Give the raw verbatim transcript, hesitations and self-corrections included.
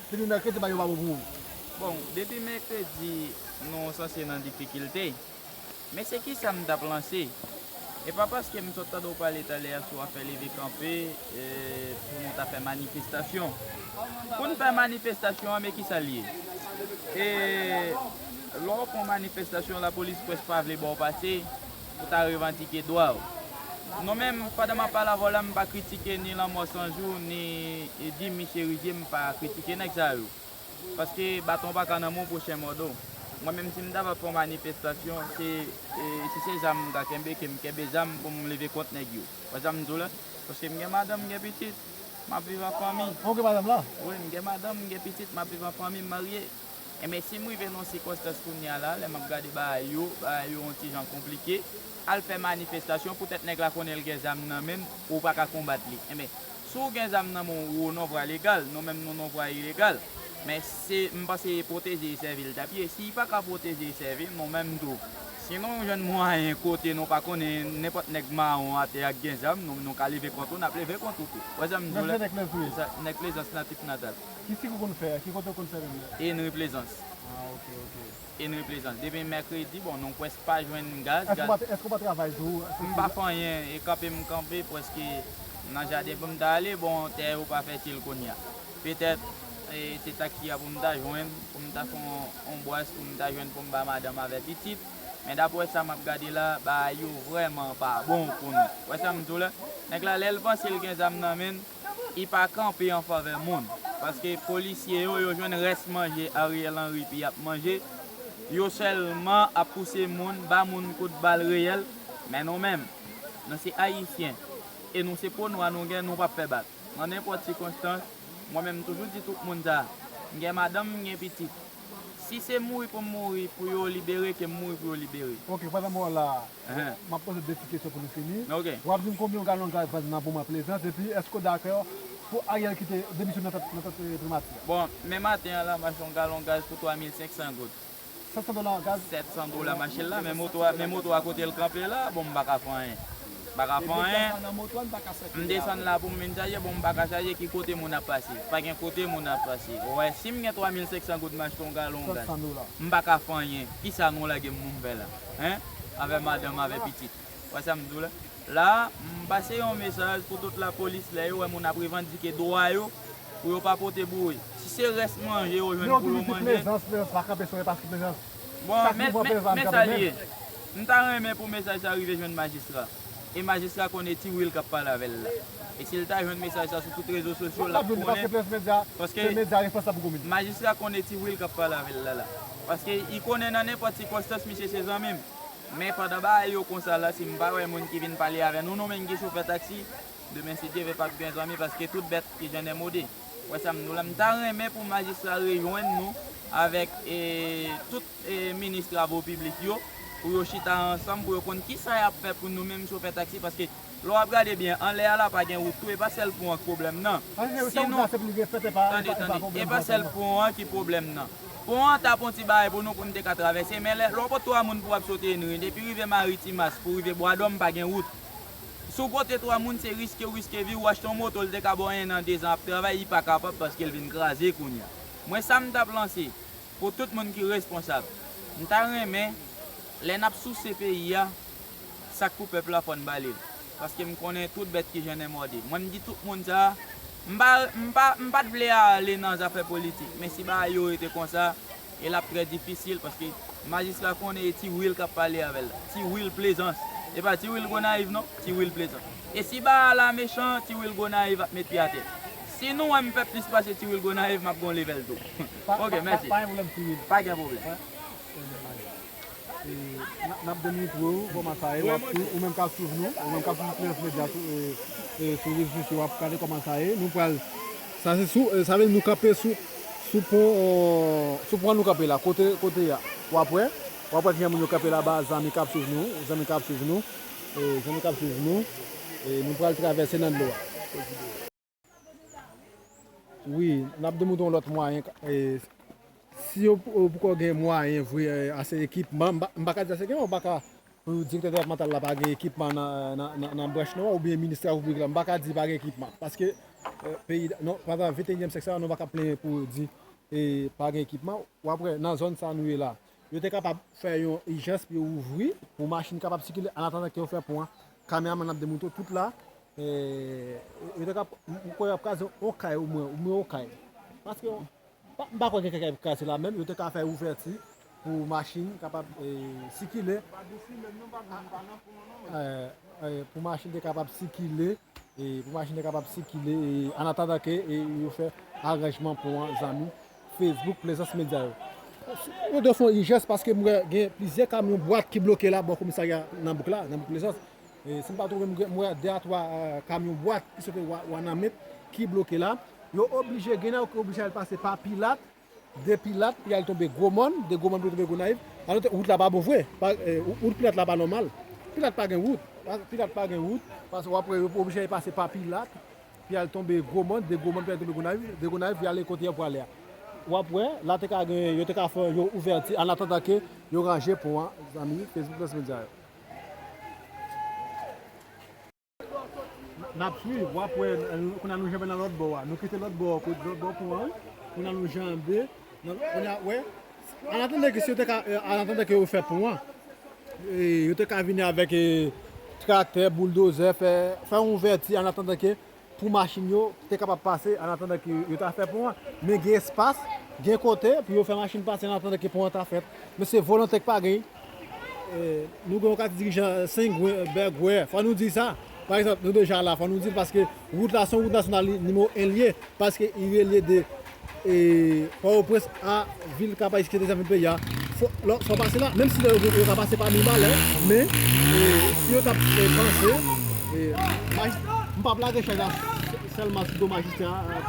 Depi mèkredi, bagay yo pa bon pou ou. Bon, depi mèkredi, nou sanse nan difikilte. Men se kisa m t ap lanse? E pa paske m sot tande w pale talè a sou afè leve kanpe, e, pou nou ta fè manifestasyon. Pou n fè manifestasyon an, men kisa l ye? E lè w pran manifestasyon, lapolis prèske pa vle ba w pase pou ta revandike dwa w. Nou menm, pandan m ap pale avè w la, m pa kritike ni Lanmò San Jou, ni, e, Dimy Cherizier, m pa kritike nèg sa yo. Paske baton pa ka nan men w pwochen mòde w. Mwen menm, si m ta va fè yon manifestasyon, se, e, si se zam m ta kenbe, ke m kenbe zam pou m leve kont nèg yo. Wè sa m di w la? Paske m gen madanm, m gen pitit, m ap viv an fanmi. Ou gen madanm la? Wi, m gen madanm, m gen pitit, m ap viv an fanmi, m marye. Enben, si m rive nan sikonstans kounye a la, lè m ap gade bagay yo, bagay yo yon ti jan konplike, al fè manifestasyon, poutèt nèg la konnen l gen zam nan men l, ou pa ka konbat li. Enben, si w gen zam nan men w, ou nan vwa legal, nou menm nou nan vwa ilegal. Men se, m panse pwoteje e sèvi l t ap ye. Si l pa ka pwoteje e sèvi l, nou menm tou. Si nou jwenn mwayen kote nou pa konnen nenpòt nèg mawon atè a k gen zam, nou, nou ka leve kont ou, n ap leve kont ou tou. Wè sa m di w la? Nèg Plezans tou ye? Sa, nèg Plezans natif natal. Ki sik ou konn fè? Ki kote ou konn fè menm? Henry Plaisance. Ah, ok, ok. Henry Plaisance. Depi mèkredi, bon, nou prèske pa jwenn gaz. Èske ou pa, èske ou pa travay tou? M pa fè anyen, e kanpe m kanpe, prèske nan jaden pou m ta ale, bon, tè yo pa fètil kounye a. Petèt, e, se taksi a pou m ta jwenn, pou m ta fè yon, yon bwès, pou m ta jwenn pou m ba madanm avè pitit. Men daprè sa m ap gade la, bagay yo vrèman pa bon pou nou. Wè sa m di w la? Nèg la, lè l panse l gen zam nan men l, li pa kanpe an favè moun. Paske polisye yo, yo jwenn rès manje Ariel Henry pi ap manje. Yo sèlman ap pouse moun, ba moun kout bal reyèl. Men nou menm, nou se Ayisyen. E nou se po nwa nou gen, nou p ap fè bak. Nan nenpòt sikonstans, mwen menm m toujou di tout moun sa, m gen madanm, m gen pitit. Si se mouri pou m mouri pou yo libere, ke m mouri pou yo libere. Ok, pandan m wè w la a, m ap poze w de ti kesyon pou nou fini. Ok. W ap di m konbyen yon galon gaz vann nan moman prezan, epi èske w dakò pou Ariel kite demisyone nan tèt, nan tèt, eh, primati a? Bon, men maten an la, m achte yon galon gaz pou twa mil senk san goud. Sèt san dola gaz? Sèt san dola machin la, men moto a, men moto a kote l kanpe la, bon, m pa ka fè anyen. M pa ka fè anyen. M desann la pou m vin chaje, bon, m pa ka chaje, ki kote moun ap pase? Pa gen kote moun ap pase. Ou wè, si m gen twa mil senk san goud, m achte yon galon gaz. M pa ka fè anyen. Kisa nou lage m pou m fè la? Hein? Avè madanm, avè pitit. Wè sa m di w la? La, m pase yon mesaj pou tout lapolis, lè yo wè moun ap revandike dwa yo, pou yo pa pote boure. Si se rès manje yo jwenn pou yo manje. Plezans, Plezans pa kanpe sou yo paske Plezans. Bon, men, men, men sa l ye. M ta renmen pou mesaj sa rive jwenn majistra. E majistra konnen Ti Will k ap pale avè l la. E si l ta jwenn mesaj sa sou tout rezo sosyo, l ap konnen. Paske majistra konnen Ti Will k ap pale avè l la la. Paske li konnen nan nenpòt sikonstans, misye se zanmi m. Men pandan bagay yo konsa la, si m pa wè moun ki vin pale avè nou, nou menm ki chofè taksi, demen si Dye vle p ap gen zanmi, paske tout bèt ki jan nè mode. Wè sa m di w la, m ta renmen pou majistra rejwenn nou avèk, e, tout, e, minis travo piblik yo, pou yo chita ansanm, pou yo konn kisa y ap fè pou nou menm chofè taksi, paske lè w ap gade byen, anlè a la pa gen wout tou, e pa sèl pon an k pwoblèm nan. Si nou, tande, tande, e pa sèl pon an ki pwoblèm nan. Pon an t ap yon ti bagay pou nou, pou n te ka travèse, men lè, lè w pot twa moun pou w ap sote Henry, depi rive Maritimas, pou rive Bwadòm, pa gen wout. Si w pote twa moun, se riske w riske vi w, achte yon moto, l te ka ba w en an, dezan ap travay, li pa kapab paske l vin kraze kounye a. Mwen, sa m t ap lanse pou tout moun ki responsab, m ta renmen, lè n ap souse peyi a, sa k pou pèp la, fò n ba li l. Paske m konnen tout bèt ki jan nè mòde. Mwen, m di tout moun sa, m pa, m pa, m pa t vle ale nan zafè politik, men si bagay yo rete konsa, e l ap trè difisil paske majistra konnen e Ti Will k ap pale avè l la. Ti Will Plaisance. E pa Ti Will Gonayiv non, Ti Will Plaisance. E si bagay la mechan, Ti Will Gonayiv ap met pye atè. Si nou wè m fè plis pase Ti Will Gonayiv, m ap gon level tou. Ok, mèsi. Pa gen pwoblèm, Ti Will. Pa gen pwoblèm. E, n ap, n ap demontre w kòman sa ye, w ap swiv, ou menm k ap swiv nou, ou menm k ap swiv Plezans Medya sou, e, e, sou rezo sosyo, w ap gade kòman sa ye. Nou pral, sa se sou, e, sa vle di nou kanpe sou, sou pon, e, sou pon an nou kanpe la, kote, kote a. W ap wè, w ap wè kijan moun yo kanpe laba, zanmi k ap swiv nou, zanmi k ap swiv nou, e, zanmi k ap swiv nou, e, nou pral travèse nan dlo a. Wi, n ap demontre yon lòt mwayen, e, si yo p-, yo poko gen mwayen vre, e, ase ekipman, m pa, m pa ka di ase gen, m pa ka, pou direktè depatmantal la pa gen ekipman nan, nan, nan, nan branch nou an, oubyen minis travo piblik la, m pa ka di pa gen ekipman. Paske eh, peyi, non, pandan venteyinyèm syèk sa, nou pa ka plenyen pou di, eh, pa gen ekipman. W ap wè, nan zòn sa nou ye la, yo te kapab fè yon ijans pou yo ouvri, pou machin kapab sikile, an atandan ke yo fè pon an. Kameramann ap demontre w tout la, eh, yo te kap-, m, m kwè y ap kraze yon kay omwen, omwen yon kay. Paske, pa, m pa kwè gen kay k ap kraze la menm, yo te ka fè ouvèti pou machin kapab, eh, sikile. Eh, eh, pou machin te kapab sikile, eh, pou machin te kapab sikile, eh, an atandan ke, eh, yo fè aranjman pon an, zanmi Facebook Plaisance Media yo. Yo dwe fè yon ijans paske m wè gen plizyè kamyon bwat ki bloke la bò komisarya nan bouk la, nan bouk Plaisance. E, si m pa twonpe m, m wè de a twa, eh, kamyon bwat ki soti Wa-, Wanament ki bloke la. Yo oblije, gen nan yo ki oblije al pase pa Pilat, de Pilat, pou y al tonbe Gwomòn, de Gwomòn pou y tonbe Gonayiv. Alò, wout la pa bon vre. Pa, eh, wout Pilat la pa nòmal. Pilat pa gen wout. Pa, Pilat pa gen wout. Paske w ap wè, yo oblije al pase pa Pilat, pou y al tonbe Gwomòn, de Gwomòn pou y al tonbe Gonayiv, de Gonayiv pou y ale kote yo pou ale a. W ap wè, la te ka gen, yo te ka fè yon ouvèti, an atandan ke yo ranje pon an, zanmi Facebook Plaisance Media yo. N ap swiv, w ap wè, kounye a nou janbe nan lòt bò a. Nou kite lòt bò, kote lòt bò pon an, wi. Kounye a nou janbe, nan, kounye a, wè. An atandan ke si yo te ka, eh, an atandan ke yo fè pon an, eh, yo te ka vini avèk, eh, traktè, bouldozè, fè, fè yon ouvèti, an atandan ke pou machin yo te kapab pase, an atandan ke yo ta fè pon an. Men gen espas, gen kote pou yo fè machin pase, an atandan ke pon an ta fèt. Men se volonte k pa gen. Eh, nou gen yon kantite dirijan sengwen, bègwè. Fò nou di sa. Pa egzanp, nou deja la, fò nou di l paske wout la, se yon wout nasyonal, li, nimewo en l ye, paske li relye de, eh, Pòtoprens a vil Kap Ayisyen ki te deja vin peyi a. Fò, lò, fò pase la, menm si yo, yo ka pase pa Mibalè, men, eh, si yo t ap, eh, panse, eh, maj-, m p ap lage chay la sèlman sou do majistra, eh,